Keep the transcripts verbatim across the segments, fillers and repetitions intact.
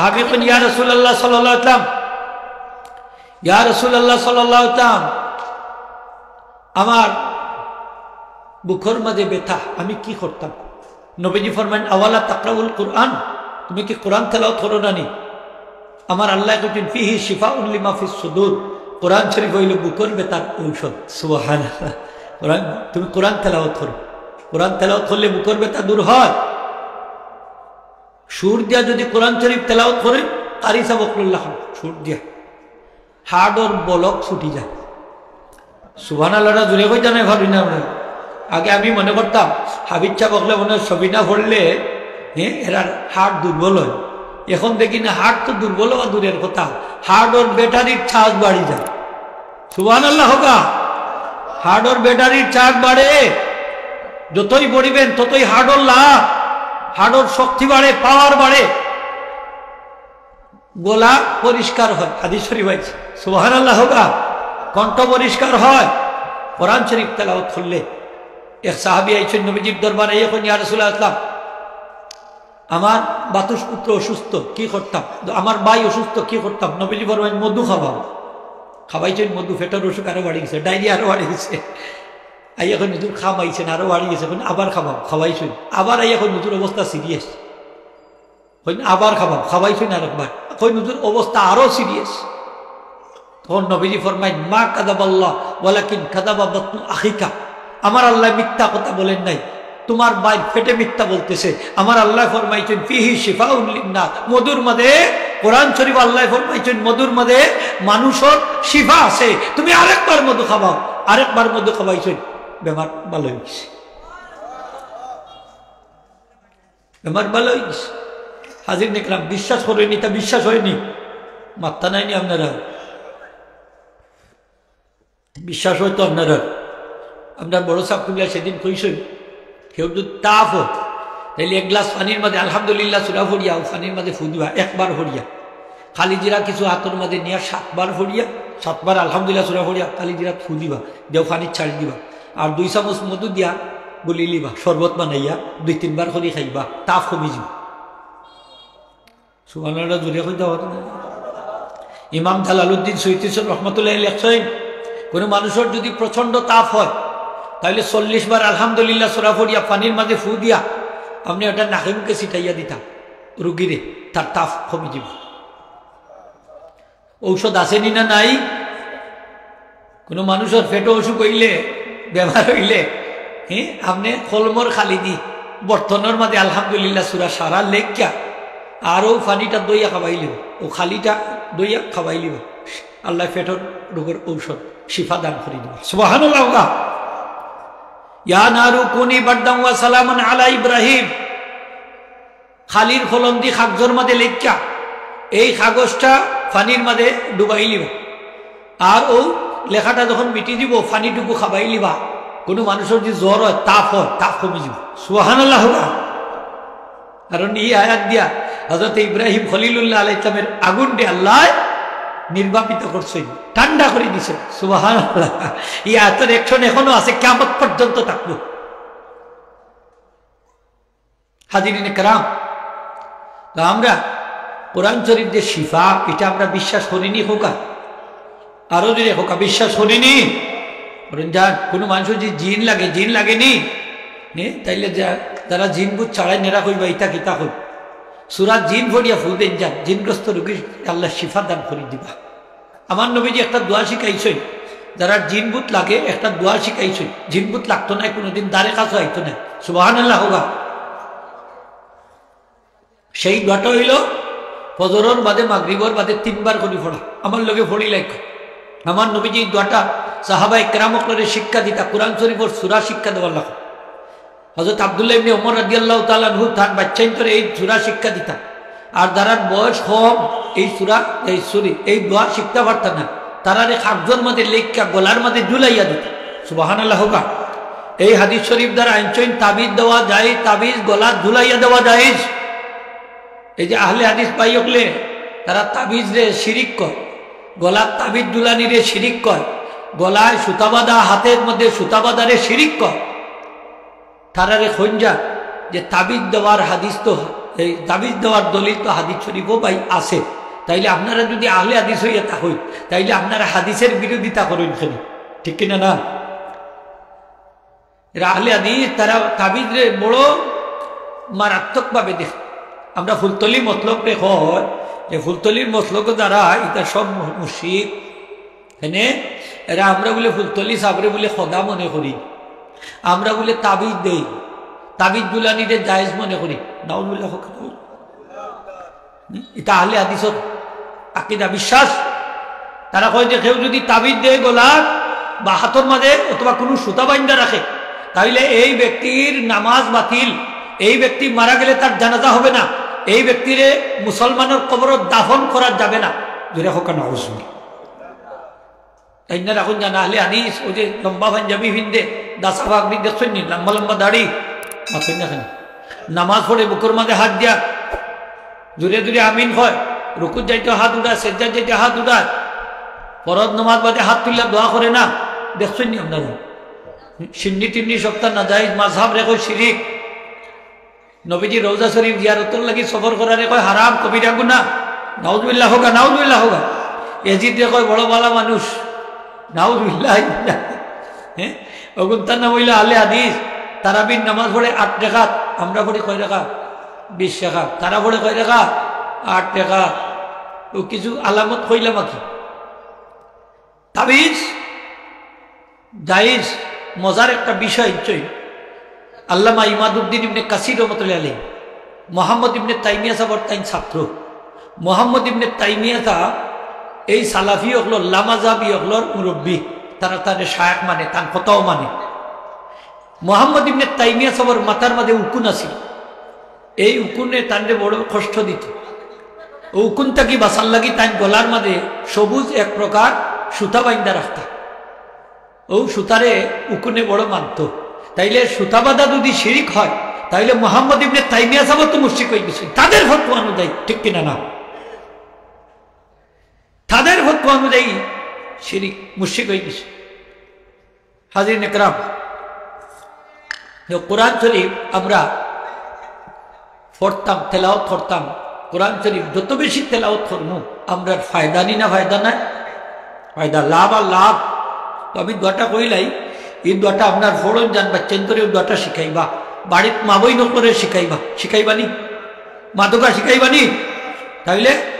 আমি কইন, "ইয়া রাসূলুল্লাহ সাল্লাল্লাহু আলাইহি ওয়াসাল্লাম, ইয়া রাসূলুল্লাহ সাল্লাল্লাহু আলাইহি ওয়াসাল্লাম, আমার বুকর মাঝে ব্যথা, আমি কি করতাম?" নবীজি ফরমাইন, "আওয়ালা তাকরাউল কুরআন, তুমি কি কোরআন তেলাওয়াত করো না নি?" আমার আল্লায় কইছইন, "ফিহি শিফাউন লিমা ফিস সুদুর, কোরআন শরীফ অইলো বুকর ব্যথার ঔষধ।" সুবহানাল্লাহ। কোরআন, তুমি কোরআন তেলাওয়াত করো, কোরআন তেলাওয়াত করলে বুকর ব্যথা দূর হয়। সুর দিয়া যদি কোরআন শরীফ তেলাওয়াত করে, কারি সাব অকলর লাখান সুর দিয়া, হাড়র বলক ছুটি যায়। সুবহানাল্লাহটা জোরে কইতা নায়, পারি না আমরা। আগে আমি মনে করতাম, হাফিজ সাব অকলে মনে হয় সবিনা পড়লে, হ্যাঁ, এরার হাড় দুর্বল হয়। এখন দেখি না, হাড় তো দুর্বল হওয়া দূরের কথা, হাড়র ব্যাটারির চার্জ বাড়ি যায়। সুবহানাল্লাহ হোক। হাড়র ব্যাটারির চার্জ বাড়ে, যতই পড়িবেন ততই হাড়র লাভ, হাড়র শক্তি বাড়ে, পাওয়ার বাড়ে, গলা পরিষ্কার হয়, হাদিস শরীফ আইছে। সুবহানাল্লাহ হোক। কণ্ঠ পরিষ্কার হয় কোরআন শরীফ তেলাওয়াত করলে। এক সাহাবী আইছইন নবীজির দরবারে, আইয়া কইন, "ইয়া রাসূলুল্লাহ, আমার বাতুস পুত্র অসুস্থ, কি করতাম? আমার ভাই অসুস্থ, কি করতাম?" নবীজি ফরমাইন, "মধু খাওয়াও।" খাওয়াইছইন মধু, পেটর অসুখ আরো বাড়ি গেছে, ডায়রিয়া আরো বাড়ি গেছে। আইয়া কইন, "হুজুর, খাওয়াইছইন, আরো বাড়ি গেছে।" কইন, "আবার খাওয়াও।" খাওয়াইছইন, আবার আইয়া কইন, "হুজুর, অবস্থা সিরিয়াস।" কইন, "আবার খাওয়াও।" খাওয়াইছইন আরেকবার, কইন, "হুজুর, অবস্থা আরো সিরিয়াস।" তখন নবীজি ফরমাইন, "মা কাযাবাল্লাহ ওয়ালাকিন কাযাবা বাতনু আখিকা।" আমার আল্লাহ মিথ্যা কথা বলেন নাই, তোমার ভাইর পেটে মিথ্যা বলতেছে। আমার আল্লাহ ফরমাইছইন, "ফিহি শিফাউন লিন্নাস।" মধুর মাঝে, কোরআন শরীফ আল্লাহ ফরমাইছইন, মধুর মাঝে মানুষর শিফা আছে। তুমি আরেকবার মধু খাওয়াও, আরেকবার মধু খাওয়াইছইন, বেমার ভালো অই গেছে। বেমার ভালো অই গেছে। হাজিরিনে কেরাম, বিশ্বাস করইন নি, ইতা বিশ্বাস অয়নি? মাত্তা নাইনি আপনারা? বিশ্বাস অয় তো আপনারার? আপনার বড় সাব কিবলা সেদিন কইছইন, কেউর যদি তাফ অয়, তাইলে এক গ্লাস পানির মাঝে আলহামদুলিল্লাহ সুরা পড়িয়া, অউ পানির মাঝে ফু দিবা, একবার পড়িয়া। কালিজিরা কিছু আতর মাঝে নিয়া সাতবার পড়িয়া, সাতবার আলহামদুলিল্লাহ সুরা পড়িয়া কালিজিরাত ফু দিবা, দিয়া অউ পানি ছাড়ি দিবা। আর দুই চামচ মধু দিয়া গুলি লিবা, শরবত বানাইয়া দুই তিনবার করি খাইবা, তাফ কমি যিবো। সুবহানাল্লাহ জোরে কইতা পারো না? ইমাম জালালউদ্দিন সুয়ুতী রহমতুল্লাহ লেখছইন, কোনো মানুষর যদি প্রচণ্ড তাফ হয়, তাইলে চল্লিশ বার আলহামদুলিল্লাহ সুরা পড়িয়া পানির মাঝে ফু দিয়া আপনে ওটা নাকে মুখে ছিটাইয়া দিতা রুগীরে, তার তাফ কমি যিবো। ঔষধ আছে নি না নাই? কোনো মানুষর পেটো অসুখ অইলে, বেমার অইলে, হ্যাঁ, আপনে কলমর খালি দি বর্তনর মাঝে আলহামদুলিল্লাহ সুরা সারা লেখিয়া, আর অউ পানিটা দইয়া খাওয়াই লিবা, অউ খালিটা দইয়া খাওয়াই লিবা। আল্লাহ পেটর রোগর ঔষধ, শিফা দান করি দিবা। সুবহানাল্লাহ। ইয়া নারু কুনি বারদান ওয়া সালামান আলা ইব্রাহিম। খালির কলম দি কাগজর মাঝে লেখিয়া এই কাগজটা পানির মাঝে ডুবাই লিবা। আর অউ লেখাটা যখন মিটি যিবো, পানিটুকু খাবাই লিবা। কোনো মানুষর যদি জ্বর হয়, তাফ হয়, তাফ কমি যিবো। সুবহানাল্লাহ হোক। কারণ এই আয়াত দিয়া হযরত ইব্রাহিম খলিলুল্লাহ আলাইহিস সালামের আগুনরে আল্লাহ নির্বাপিত করছইন, ঠান্ডা করি দিছইন। সুবহানাল্লাহ। এই আয়াতর action এখনো আছে, কিয়ামত পর্যন্ত থাকবো। হাজিরিনে কেরাম, তো আমরা কোরআন শরীফ যে শিফা, ইটা আমরা বিশ্বাস করি নি কউক্কা? আরো জোরে কউক্কা, বিশ্বাস করি নি? বলেন, যান, কোনো মানুষর যদি জিন লাগে, জিন লাগে নি? নে, তাইলে যা-, যারা জিন ভূত ছাড়াইন এরা কইবা, "ইতা কিতা কইন?" সুরা জিন পড়িয়া ফু দেইন যান, জিনগ্রস্ত রোগীর আল্লাহ শিফা দান করি দিবা। আমার নবীজি একটা দোয়া শিখাইছইন, যারার জিন ভূত লাগে একটা দোয়া শিখাইছইন, জিন ভূত লাগতো নায়, কোনোদিন দ্বারে কাছে আইতো নায়। সুবহানাল্লাহ হোক। সেই দোয়াটা অইলো ফজরর বাদে, মাগরিবর বাদে তিনবার করি পড়া। আমার লগে পড়ি লাইক। আমার নবীজি এই দোয়াটা সাহাবায়ে কেরাম অকলরে শিক্ষা দিতা, কোরআন শরীফর সূরা শিক্ষা দেওয়ার লাগি। হযরত আব্দুল্লাহ ইবনে ওমর রাদিয়াল্লাহু তাআলা আনহু তান বাচ্চাইন্তরে এই সূরা শিক্ষা দিতা। আর যারার বয়স কম, এই সূরা, এই, sorry, এই দোয়া শিখতা পারতা না, তারারে কাগজর মাঝে লেখিয়া গলার মাঝে ঝুলাইয়া দিতা। সুবহানাল্লাহ হোক। এই হাদিস শরীফ দ্বারা আনছইন তাবিজ দেওয়া জায়েজ, তাবিজ গলাত ঝুলাইয়া দেওয়া জায়েজ। এই যে আহলে হাদিস ভাই অকলে, তারা তাবিজরে শিরিক কয়, গলাত তাবিজ ঝুলানিরে শিরিক কয়, গলায় সুতা বাঁধা, হাতের মধ্যে সুতা বাঁধারে শিরিক কয়। তারারে কইন যা যে তাবিজ দেওয়ার হাদিস তো এই তাবিজ দেওয়ার দলিল তো হাদিস শরীফও ভাই আছে। তাইলে আপনারা যদি আহলে হাদিস হইয়া থাকইন, তাইলে আপনারা হাদিসের বিরোধিতা করইন কেনে? ঠিক কিনা না? এরা আহলে হাদিস, তারা তাবিজরে বড় মারাত্মকভাবে দেখে। আমরা ফুলতলি মতলবরে কই যে ফুলতলির মতলব যারা, ইতা সব মু-, মুশরিক। এনে এরা আমরা বুলে ফুলতলি সাবরে বুলে খোদা মনে করি, আমরা বুলে তাবিজ দেই, তাবিজ ঝুলানিরে জায়েজ মনে করি। নাউজুবিল্লাহ। ইতা আহলে হাদিসর আকিদা, বিশ্বাস। তারা কয় যে কেউ যদি তাবিজ দেয় গলাত বা হাতর মাঝে অথবা কুনু সুতা বাইন্ধা রাখে, তাইলে এই ব্যক্তির নামাজ বাতিল, এই ব্যক্তি মারা গেলে তার জানাজা হবে না, এই ব্যক্তিরে মুসলমানের কবরো দাফন করা যাবে না। জোরে কউক্কা নাউজুবিল্লাহ। তাইন না রাখইন জানা আহলে হাদিস, ওই যে লম্বা পাঞ্জাবি ফিন্দে, দাসা পাগড়ি দেখছইন নি, লম্বা লম্বা দাড়ি, মাতইন না কেনে? নামাজ পড়ে বুকুর মাঝে হাত দিয়া, জোরে জোরে আমিন কয়, রুকুত যাইতে হাত উঠায়, সেজদাত যাইতে হাত উঠায়, ফরজ নামাজ বাদে হাত তুলিয়া দোয়া করে না, দেখছইন নি আপনারা? সিন্নি টিন্নি সবতা নাজায়েজ, মাঝহাবরে কয় শিরিক। নবীজি রওজা শরীফ জিয়ারতর লাগি সফর করারে কয় হারাম, কবিরা গুনাহ। নাউজুবিল্লাহ কউক্কা, নাউজুবিল্লাহ কউক্কা। এজিদরে কয় বড় ভালা মানুষ। নাউজুবিল্লাহ। হ্যাঁ, অগুনতার নাম অইলো আহলে হাদিস। তারাবির নামাজ পড়ে আট রাকাত, আমরা পড়ি কয় রাকাত? বিশ রাকাত। তারা পড়ে কয় রাকাত? আট রাকাত। ও কিছু আলামত কইলাম আর কি। তাবিজ জায়েজ। মজার একটা বিষয় হচ্ছে, আল্লামা ইমাদুদ্দিন ইবনে কাসির রহমতুল্লাহ আলাইহি, মোহাম্মদ ইবনে তাইমিয়া সাহেবর তাইন ছাত্র। মোহাম্মদ ইবনে তাইমিয়া সাহেব এই সালাফি অকলর, লামাজাবি অকলর মুরব্বী, তারা তারে শায়েখ মানে, তান কথাও মানে। মোহাম্মদ ইবনে তাইমিয়া সাহেবর মাথার মাঝে উকুন আছিল, এই উকুনে তানরে বড় কষ্ট দিত। ও উকুন থাকি বাঁচার লাগি তাইন গলার মাঝে সবুজ এক প্রকার সুতা বাইন্দা রাখতা। ও সুতারে উকুনে বড় মানত। তাইলে সুতা বাঁধা যদি শিরিক হয়, তাইলে মোহাম্মদ ইবনে তাইমিয়া সাহেব তো মুশরিক হয়ে গেছে তাদের ফতোয়া অনুযায়ী, ঠিক কিনা না? তাদের ফতোয়া অনুযায়ী শিরিক, মুশরিক হয়ে গেছে। হাজিরিন একরাম, তো কোরআন শরীফ আমরা পড়তাম, তেলাওয়াত করতাম। কোরআন শরীফ যত বেশি তেলাওয়াত করমু, আমরার ফায়দা নি না ফায়দা নাই? ফায়দা, লাভ আর লাভ। তো আমি দোয়াটা কইলাই, এই দোয়াটা আপনার ফড়ন যান, বাচ্চাইন্তরে এই দোয়াটা শিখাইবা, বাড়িত মা বইন অকলরে শিখাইবা, শিখাইবা নি? মাদকা শিখাইবা নি? তাইলে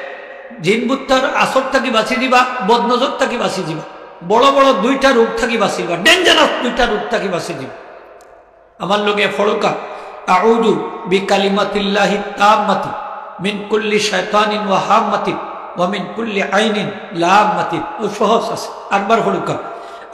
জিন বুত্তার আসর থাকি বাঁচি দিবা, বদনজর থাকি বাঁচি দিবা, বড় বড় দুইটা রোগ থাকি বাঁচি দিবা, dangerous দুইটা রোগ থাকি বাঁচি দিবা। আমার লগে ফড়কা, আউযু বিকালিমাতিল্লাহি তাম্মাতি মিন কুল্লি শাইতানিন ওয়া হাম্মাতিন ওয়া মিন কুল্লি আইনিন লাম্মাতিন। ও সহজ আছে, আরবার ফড়কা,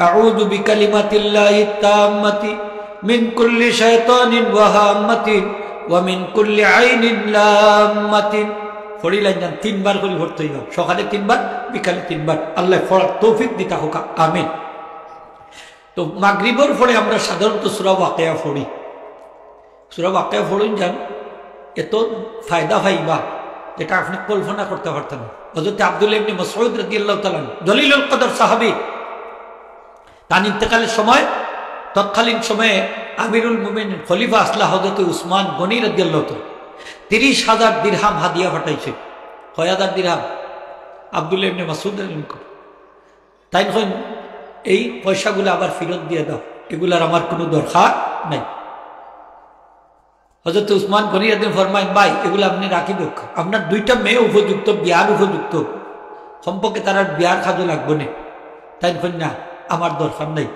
আউযু বিকালিমাতিল্লাহি তাম্মাতি মিন কুল্লি শাইতানিন ওয়া হাম্মাতিন ওয়া মিন কুল্লি আইনিন লাম্মাতিন। ফড়িলাইন যান, তিনবার করি ফড়তে হইব, সকালে তিনবার, বিকালে তিনবার। আল্লাহ ফড়ার তৌফিক দিতা হউক্কা, আমিন। তো মাগরিবর পরে আমরা সাধারণত সূরা ওয়াকিয়া ফড়ি। সূরা ওয়াকিয়া ফড়ইন যান, এত ফায়দা পাইবা যেটা আপনি কল্পনা করতা পারতা না। হযরত আব্দুল্লাহ ইবনে মাসউদ রাদিয়াল্লাহু তাআলা আনহু, জলিলুল কদর সাহাবী, তান ইন্তেকালের সময় তৎকালীন সময়ে আমিরুল মুমিনিন খলিফা আছলা হযরত উসমান গনি রাদিয়াল্লাহু তাআলা তিরিশ হাজার দিরহাম হাদিয়া পাঠাইছে। কয় হাজার দিরহাম? আব্দুল্লাহ ইবনে মাসউদ রাদিয়াল্লাহু তাআলা আনহু। তাইন কইন, "এই পয়সাগুলা আবার ফিরত দিয়া দেও, এগুলার আমার কুনু দরকার নাই।" হযরত উসমান গনি রাদিয়াল্লাহু ফরমাইন, "ভাই, এগুলা আপনে রাখি দেউক্কা, আপনার দুইটা মেয়ে উপযুক্ত, বিয়ার উপযুক্ত, কমপক্ষে তারার বিয়ার কাজো লাগবো নে।" তাইন কইন, "না, আমার দরকার নাই,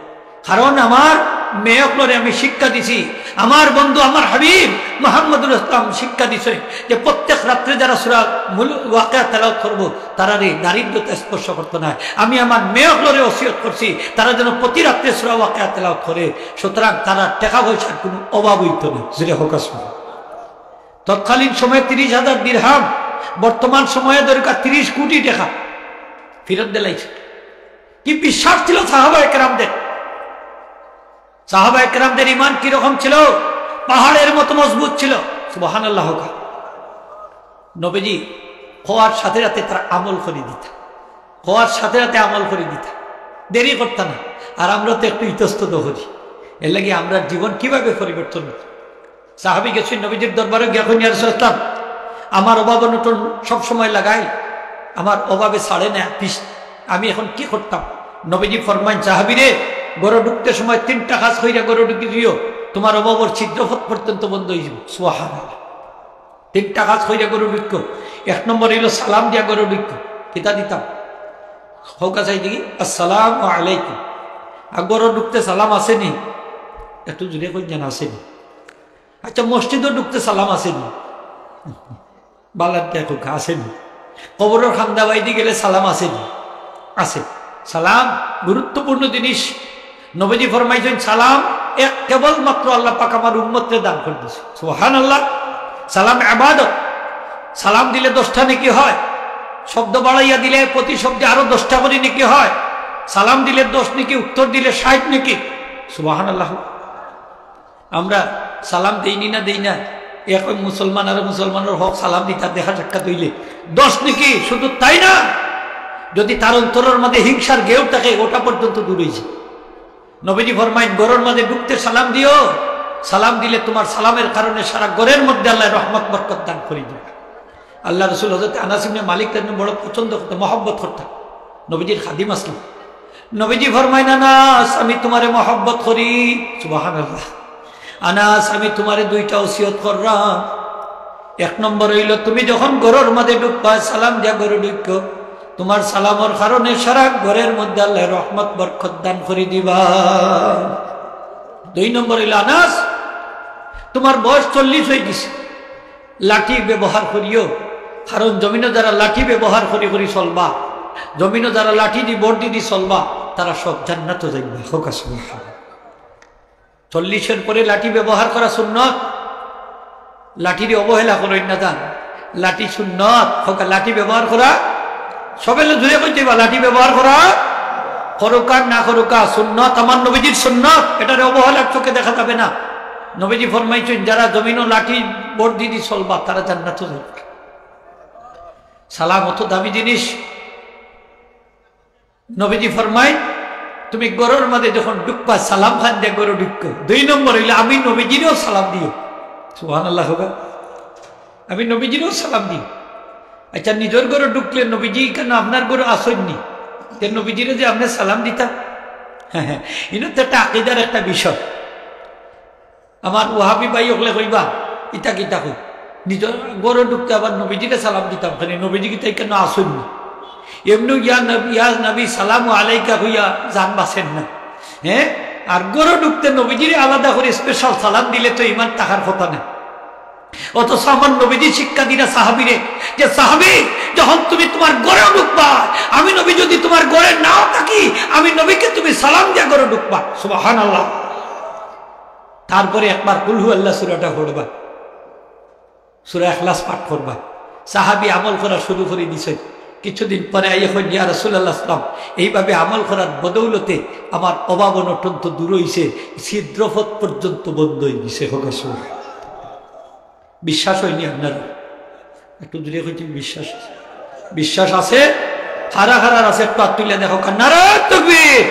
কারণ আমার মেয়ে অকলরে আমি শিক্ষা দিছি, আমার বন্ধু, আমার হাবিব মুহাম্মদুর রাসূলুল্লাহ শিক্ষা দিছে যে প্রত্যেক রাত্রে যারা সূরা মুল-, ওয়াকিয়া তেলাওয়াত করবো, তারারে দারিদ্রতা স্পর্শ করতো নায়। আমি আমার মেয়ে অকলরে ওসিয়ত করছি, তারা যেন প্রতি রাত্রে সূরা ওয়াকিয়া তেলাওয়াত করে, সুতরাং তারার টেকা পয়সার কুনু অভাব অইতো না।" জোরে কউক্কা সুবহানাল্লাহ। তৎকালীন সময়ে তিরিশ হাজার দিরহাম, বর্তমান সময়ে দরকার তিরিশ কোটি টেকা, ফিরত দিলাইছে। কি বিশ্বাস ছিল সাহাবা একরামদের! সাহাবা একরামদের ইমান কিরকম ছিল? পাহাড়ের মতো মজবুত ছিল। সুবহানাল্লাহ কউক্কা। নবীজি কওয়ার সাথে সাথে তারা আমল করি দিতা, কওয়ার সাথে সাথে আমল করি দিতা, দেরি করতা না। আর আমরা তো একটু ইতস্তত করি, এর লাগি আমরার জীবন কিভাবে পরিবর্তন অইতো? সাহাবী গেছইন নবীজির দরবারে, গিয়া কইন, "ইয়া রাসূলুল্লাহ, আমার অভাব অনটন সব সময় লাগাই, আমার অভাবে ছাড়ে না পিস। আমি এখন কি করতাম? নবীজি ফরমাইন, "সাহাবীরে, ঘরো ঢুকতে সময় তিনটা কাজ কইরা ঘরো ঢুকি দিও, তুমার অভাবর ছিদ্রপথ পর্যন্ত বন্ধ অইযিবো।" সুবহানাল্লাহ। তিনটা কাজ কইরা ঘরো ঢুকো। এক নম্বর অইলো সালাম দিয়া ঘরো ঢুকো। কিতা দিতাম? হউকা চাই দেখি, "আসসালামু আলাইকুম।" আর ঘরো ঢুকতে সালাম আছেনি? একটু জোরে কইন যেন, আছেনি? আচ্ছা, মসজিদো ঢুকতে সালাম আছেনি? বালার দেখো, আছেনি? কবরর কান্দা বাইদি গেলে সালাম আছেনি? আছে। সালাম গুরুত্বপূর্ণ জিনিস। নবীজি ফরমাইছইন, "সালাম এক কেবলমাত্র আল্লাহ পাক আমার উম্মতরে দান করি দিছে।" সুবহানাল্লাহ। সালাম ইবাদত। সালাম দিলে দশটা নেকি হয়, শব্দ বাড়াইয়া দিলে প্রতি শব্দে আরো দশটা করি নেকি হয়। সালাম দিলে দশ নেকি, উত্তর দিলে ষাট নেকি। সুবহানাল্লাহ। আমরা সালাম দেইনি না দেই না? এক মুসলমান আর মুসলমানর হক সালাম দিতা দেখা সাক্ষাৎ অইলে দশ নেকি। শুধু তাই না, যদি তার অন্তরর মাঝে হিংসার গেউ থাকে, ওটা পর্যন্ত দূর অইছে। নবীজি ফরমাইন, "ঘরর মাঝে ঢুকতে সালাম দিও, সালাম দিলে তুমার সালামের কারণে সারা ঘরর মধ্যে আল্লায় রহমত বরকত দান করি দিবা।" আল্লার রসুল হযরত আনাস ইবনে মালিক তাইন বড় পছন্দ করতা, মহব্বত করতা, নবীজির খাদিম আছলা। নবীজি ফরমাইন, "আনাস, আমি তুমারে মহব্বত করি।" সুবহানাল্লাহ। "আনাস, আমি তুমারে দুইটা ওসিয়ত কররাম। এক নম্বর অইলো, তুমি যখন ঘরর মাঝে ঢুকবা, সালাম দিয়া ঘরো ঢুকো, তুমার সালামর কারণে সারা ঘরর মধ্যে আল্লায় রহমত বরকত দান করি দিবা। দুই নম্বর অইলো, আনাস, তুমার বয়স চল্লিশ অইগেছে, লাঠি ব্যবহার করিও, কারণ জমিনো যারা লাঠি ব্যবহার করি করি চলবা, জমিনো যারা লাঠি দি বর্দি দি চলবা, তারা সব জান্নাতো যাইবা।" হউকা সুবহানাল্লাহ। চল্লিশর পরে লাঠি ব্যবহার করা সুন্নত। লাঠিরে অবহেলা করইন না যান, লাঠি সুন্নত। হউকা, লাঠি ব্যবহার করা, সবে জোরে কইতে অইবা, লাঠি ব্যবহার করা, করুকা না করুকা, সুন্নত, আমার নবীজির সুন্নত, এটারে অবহেলার চোখে দেখা যাবে না। নবীজি ফরমাইছইন, যারা জমিনো লাঠি বর্দি দি চলবা, তারা জান্নাতো যাইবা। সালাম অত দামি জিনিস। নবীজি ফরমাইন, তুমি ঘরর মাঝে যখন ঢুকবা, সালাম খান দিয়া ঘরো ঢুকো। দুই নম্বর অইলো, আমি নবীজিরেও সালাম দিও। সুবহানাল্লাহ হউকা। আমি নবীজিরেও সালাম দিও। আচ্ছা, নিজর ঘরো ঢুকলে নবীজি কেনে আপনার ঘরো আছইন নি? তে নবীজিরে যে আপনে সালাম দিতা? হ্যাঁ, হ্যাঁ, ইনো তো একটা আকিদার একটা বিষয়। আমার ওয়াহাবি ভাই অকলে কইবা, "ইতা কিতা কই? নিজর ঘরো ঢুকতে আবার নবীজিরে সালাম দিতাম কেনে? নবীজি কিতা কেনে আছইন নি? এমনে ইয়া নবী, ইয়া নবী, সালামু আলাইকা কইয়া জান বাঁচেন না।" হ্যাঁ? আর ঘরো ঢুকতে নবীজিরে আলাদা করি special সালাম দিলে তো ইমান থাকার কথা না। অথচ আমার নবীজি শিক্ষা দিরা সাহাবীরে, যে, "সাহাবী, যখন তুমি তুমার ঘরো ঢুকবা, আমি নবী যদি তুমার ঘরো নাও থাকি, আমি নবীকে তুমি সালাম দিয়া ঘরো ঢুকবা।" সুবহানাল্লাহ। তারপরে একবার কুল হু আল্লাহ সূরাটা পড়বা, সূরা ইখলাস পাঠ করবা। সাহাবী আমল করা শুরু করি দিছে। কিছুদিন পরে আইয়া কইন, "ইয়া রাসূলুল্লাহ সাল্লাম, এইভাবে আমল করার বদৌলতে আমার অভাব অনটন তো দূর অইছে, ছিদ্রপথ পর্যন্ত বন্ধ অই গেছে।" হউকা সুবহানাল্লাহ। বিশ্বাস অয়নি আপনার? একটু জোরে কইতে, বিশ্বাস আছে? বিশ্বাস আছে? কারা কারার আছে একটু আত তুলিয়া দেখাউকা। নারায়ে তাকবীর,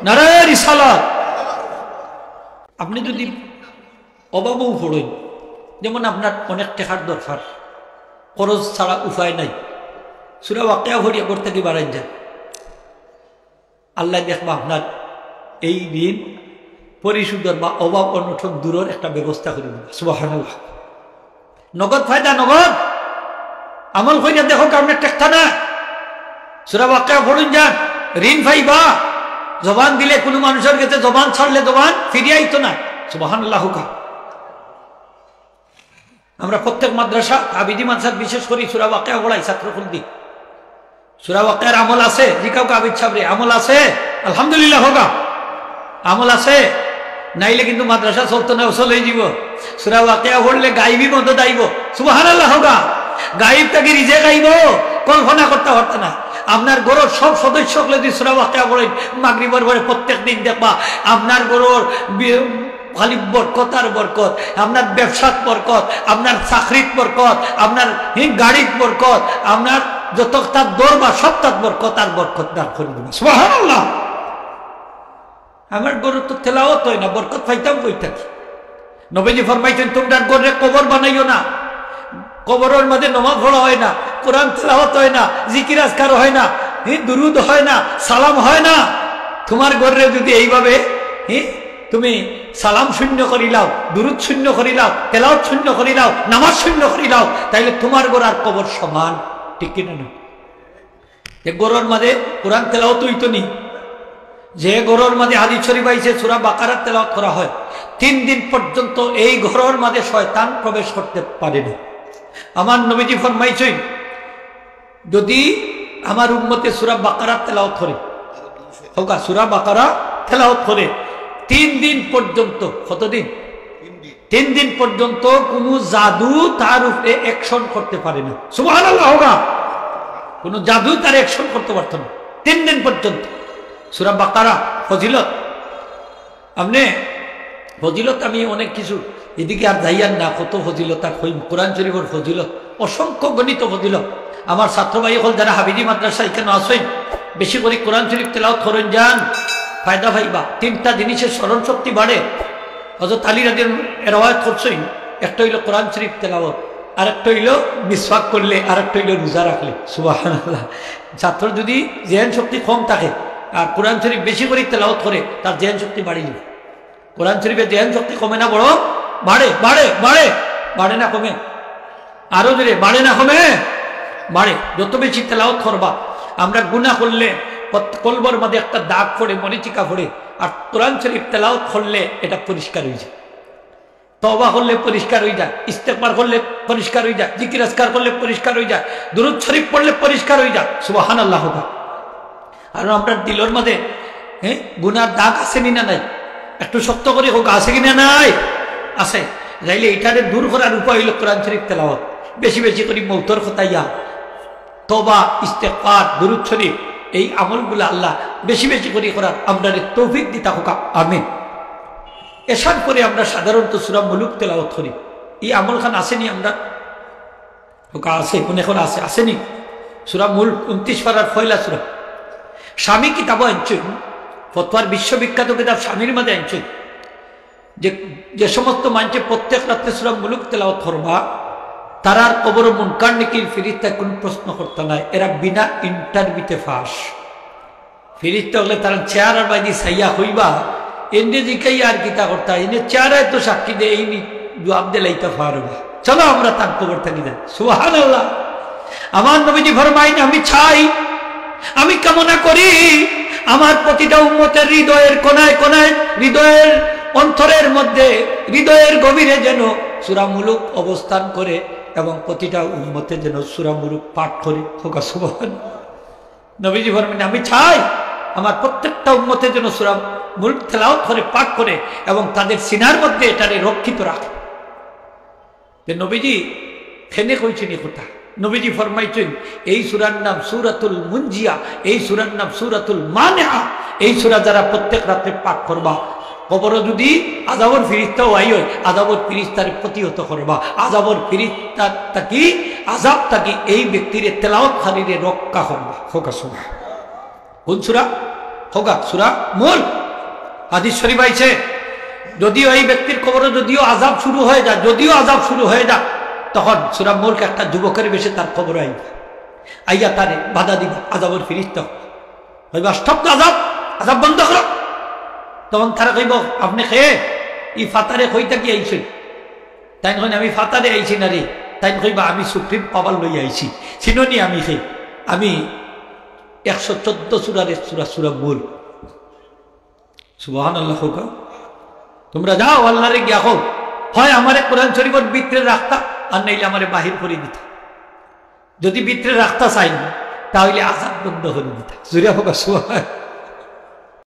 নারায়ে রিসালাত। আপনে যদি অভাবো পড়ইন, যেমন আপনার অনেক টেকার দরকার, খরচ ছাড়া উপায় নাই, সূরা ওয়াকিয়া পড়িয়া ঘর থাকি বারাইন যান, আল্লায় দেখবা আপনার এই ঋণ পরিশোধর বা অভাব অনটন দূরর একটা ব্যবস্থা করি দিবা। সুবহানাল্লাহ। নগদ ফায়দা, নগদ। আমল কইরা দেখো, কারণে টেকতা না। সূরা ওয়াকিয়া পড়ুন যান, ঋণ পাইবা। জবান দিলে কুনু মানুষর গেছে, জবান ছাড়লে জবান ফিরিয়া আইতো না। সুবহানাল্লাহ হউকা। আমরা প্রত্যেক মাদ্রাসা, আবিদি মাদ্রাসাত বিশেষ করি সূরা ওয়াকিয়া পড়াই ছাত্র কুলদি। সূরা ওয়াকিয়ার আমল আছে? জিকাউকা আবিদ সাবরে, আমল আছে? আলহামদুলিল্লাহ হউকা। আমল আছে? নাইলে কিন্তু মাদ্রাসা চলতো না, উসল অইযিবো। সূরা ওয়াকিয়া পড়লে গাইবি মদদ আইবো। সুবহানাল্লাহ হউকা। গাইব থাকি রিজেক আইবো, কল্পনা করতা পারতা না। আপনার ঘরর সব সদস্য অকলে যদি সূরা ওয়াকিয়া পড়ইন, মাগরিবর পরে প্রত্যেক দিন দেখবা, আপনার ঘরর বি-, খালি বরকত আর বরকত, আপনার ব্যবসাত বরকত, আপনার চাকরিত বরকত, আপনার হি গাড়িত বরকত, আপনার যততা দরবার সবতাত বরকত আর বরকত দান করি দিবা। সুবহানাল্লাহ। আমার ঘরো তো তেলাওয়াত অয় না, বরকত পাইতাম কই থাকি? নবীজি ফরমাইছইন, "তুমরার ঘররে কবর বানাইও না।" কবরর মাঝে নমাজ পড়া হয় না, কোরআন তেলাওয়াত হয় না, জিকির আজকার হয় না, হি, দুরুদ হয় না, সালাম হয় না। তুমার ঘররে যুদি এইভাবে, হি, তুমি সালাম শূন্য করিলাও, দুরুদ শূন্য করিলাও, তেলাওয়াত শূন্য করিলাও, নামাজ শূন্য করিলাও, তাইলে তুমার ঘর আর কবর সমান, ঠিক কিনা না? যে ঘরর মাঝে কোরআন তেলাওয়াত অইতো নি, যে ঘরর মাঝে হাদিস শরীফ আইছে সূরা বাকারা তেলাওয়াত করা হয়, তিন দিন পর্যন্ত এই ঘরর মাঝে শয়তান প্রবেশ করতে পারে না। আমার নবীজি ফরমাইছইন, যুদি আমার উম্মতে সূরা বাকারা তেলাওয়াত করে, হউকা, সূরা বাকারা তেলাওয়াত করে, তিন দিন পর্যন্ত, কতদিন? তিন দিন পর্যন্ত কুনু জাদু তার উপরে action করতে পারে না। সুবহানাল্লাহ, হউকা। কুনু জাদু তার action করতে পারতো না তিন দিন পর্যন্ত। সূরা বাকারা, ফজিলত। আপনে ফজিলত, আমি অনেক কিছু এদিকে আর যাইয়ার না, কত ফজিলত আর কইমু। কোরআন শরীফর ফজিলত অসংখ্য গণিত ফজিলত। আমার ছাত্র ভাই অকল যারা হাফিজি মাদ্রাসা ইখানো আছইন, বেশি করি কোরআন শরীফ তেলাওয়াত করইন যান, ফায়দা পাইবা। তিনটা জিনিসে স্মরণ শক্তি বাড়ে। হযরত আলী রাদিয়াল্লাহু আনহু রেওয়ায়াত করছইন, একটা অইলো কোরআন শরীফ তেলাওয়াত, আরেকটা অইলো মিসওয়াক করলে, আরেকটা অইলো রোজা রাখলে। সুবহানাল্লাহ। ছাত্র যুদি জেহেন শক্তি কম থাকে আর কোরআন শরীফ বেশি করি তেলাওয়াত করে, তার জেহেন শক্তি বাড়ি যাইবো। কোরআন শরীফে জেহেন শক্তি কমে না, বরং বাড়ে, বাড়ে, বাড়ে, বাড়ে না কমে? আরো জোরে, বাড়ে না কমে? বাড়ে। যত বেশি তেলাওয়াত করবা, আমরা গুনাহ করলে প্রত-, কলবর মাঝে একটা দাগ পড়ে, মরিচিকা পড়ে, আর কোরআন শরীফ তেলাওয়াত করলে এটা পরিষ্কার অই যায়। তওবা করলে পরিষ্কার অই যায়, ইস্তেগফার করলে পরিষ্কার অই যায়, জিকির আজকার করলে পরিষ্কার অই যায়, দুরুদ শরীফ পড়লে পরিষ্কার অই যায়। সুবহানাল্লাহ, হউকা। আর আমরার দিলর মাঝে, হ্যাঁ, গুনার দাগ আছে নি না নাই? একটু শক্ত করি কউকা, আছে কি না নাই? আছে। তাইলে ইটারে দূর করার উপায় অইলো কোরআন শরীফ তেলাওয়াত, বেশি বেশি করি মউতর কথা ইয়া, তওবা, ইস্তেগফার, দুরুদ শরীফ, এই আমলগুলা আল্লাহ বেশি বেশি করি করার আমরারে তৌফিক দিতা হউকা, আমিন। এশার পরে আমরা সাধারণত সূরা মুলুক তেলাওয়াত করি, এই আমলখান আছে নি আমরার? হউকা, আছে, মনে করা আছে, আছে নি? সূরা মুলক, ঊনত্রিশ পারার পয়লা সূরা। শামী কিতাবো আনছইন, ফতোয়ার বিশ্ববিখ্যাত কিতাব শামীর মাঝে আনছইন যে, যে সমস্ত মানষে প্রত্যেক রাত্রে সূরা মুলুক তেলাওয়াত করবা, তারার কবরো মুনকার নাকির ফিরিস্তায় কুনু প্রশ্ন করতা নায়, এরা বিনা ইন্টারভিউতে পাস। ফিরিস্তা অকলে তারার চেহারার বায়দি চাইয়া কইবা, "এনরে জিকাইয়া আর কিতা করতা, এনে চেহারায় তো সাক্ষী দেয়, এইন জুয়াব দিলাইতা পারবা। চলো আমরা তান কবর থাকি যাই।" সুবহানাল্লাহ। আমার নবীজি ফরমাইন, "আমি চাই, আমি কামনা করি, আমার প্রতিটা উম্মতের হৃদয়ের কোনায় কোনায়, হৃদয়ের অন্তরের মধ্যে, হৃদয়ের গভীরে যেন সূরা মুলুক অবস্থান করে এবং প্রতিটা উম্মতে যেন সূরা মুলুক পাঠ করে।" হউকা সুবহানাল্লাহ। নবীজি ফরমাইন, "আমি চাই আমার প্রত্যেকটা উম্মতে যেন সূরা মুলক তেলাওয়াত করে, পাঠ করে এবং তাদের সিনার মধ্যে এটারে রক্ষিত রাখে।" তে নবীজি কেনে কইছইন ই কথা? নবীজি ফরমাইছইন, এই সূরার নাম সূরাতুল মুনজিয়া, এই সূরার নাম সূরাতুল মানিআ। এই সূরা যারা প্রত্যেক রাতে পাঠ করবা, কবরো যুদি আযাবর ফিরিস্তাও আইন, আযাবর ফিরিস্তারে প্রতিহত করবা, আযাবর ফিরিস্তা থাকি, আযাব থাকি এই ব্যক্তিরে, তেলাওয়াতকারীরে রক্ষা করবা। হউকা সুবহানাল্লাহ। কোন সূরা? হউকা, সূরা মুলক। হাদিস শরীফ আইছে, যদিও এই ব্যক্তির কবরো যদিও আযাব শুরু হয়ে যায়, যদিও আযাব শুরু হয়ে যায়, তখন সূরা মুলক একটা যুবকের বেশে তার কবরো আইবা, আইয়া তারে বাধা দিবা, আযাবর ফিরিস্তা কইবা, "স্টপ তো আযাব, আযাব বন্ধ করো।" তখন তারা কইবা, "আপনে কে? ই ফাতারে কই থাকি আইছইন?" তাইন কইন, "আমি ফাতারে আইছি না রে।" তাইন কইবা, "আমি সুপ্রিম পাওয়ার লই আইছি, চিনো নি আমি কে? আমি একশো চোদ্দ সূরার এক সূরা, সূরা মুলক।" সুবহানাল্লাহ কউকা। তুমরা যাও আল্লারে গিয়া কও, হয় আমারে কোরআন শরীফর ভিতরে রাখতা, আর নাইলে আমারে বাহির করি দিতা। যুদি ভিতরে রাখতা চাইন, তা অইলে আযাব বন্ধ করি দিতা। জোরে কউকা সুবহান।